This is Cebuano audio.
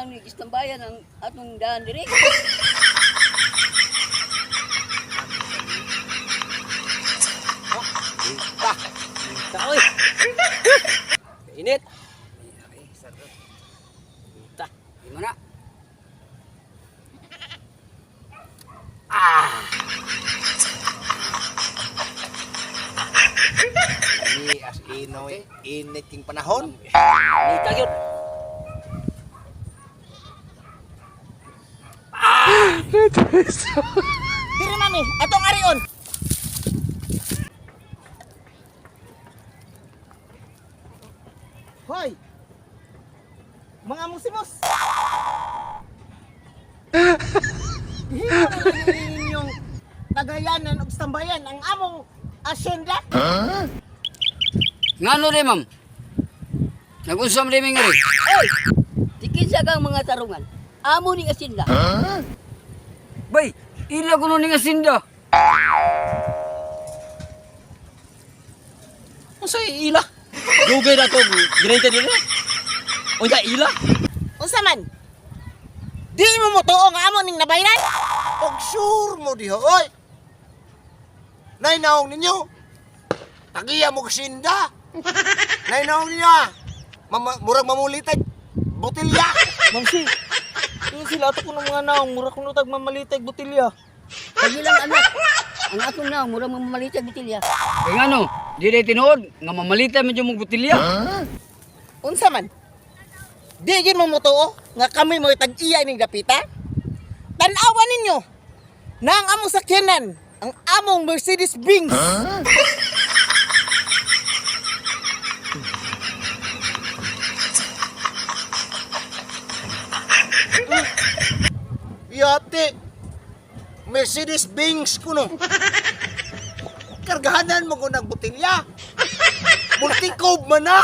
lang ni istambayan ang atong daan diri. Inta. Inta, oy. Init. Ay, sarap. Inta. Di mo na. Ni as inoy, init king panahon. Inita yun. Diri mami, atong arion. Hoy. Mga musimos. Himo na lang ninyong tagayanan ug sambayan ang among asyenda. Ngano di, ma'am? Nag-unsa man di mi ngari? Oy! Tikinsa kang mga tarungan. Amo ning asinda. Bay, ila ko ning asinda. Unsay ila? Dugay na to, ginayta din na. Unya ila? Unsa man? Di mo motuo nga amo ning nabayran? Og sure mo diha, oy. Nay naong ninyo. Tagiya mo kasinda. Nay naong ninyo ah. Mama, murag mamulitay. Botilya. Ma'am si, yun sila ato ko ng mga naong, mura ko nutag mamalitag botilya. Kagi lang anak. Ang atong naong murag mamalitag botilya. Kay ngano, di day tinuod nga mamalita medyo mong botilya. Unsa man? Di gid mo motuo nga kami mo tag-iya ning dapita? Tan-awa ninyo. Na ang among sakyanan, ang among Mercedes Benz. Yate. Mercedes Benz kuno. Kargahanan mo ko ng botilya. Multikob man na.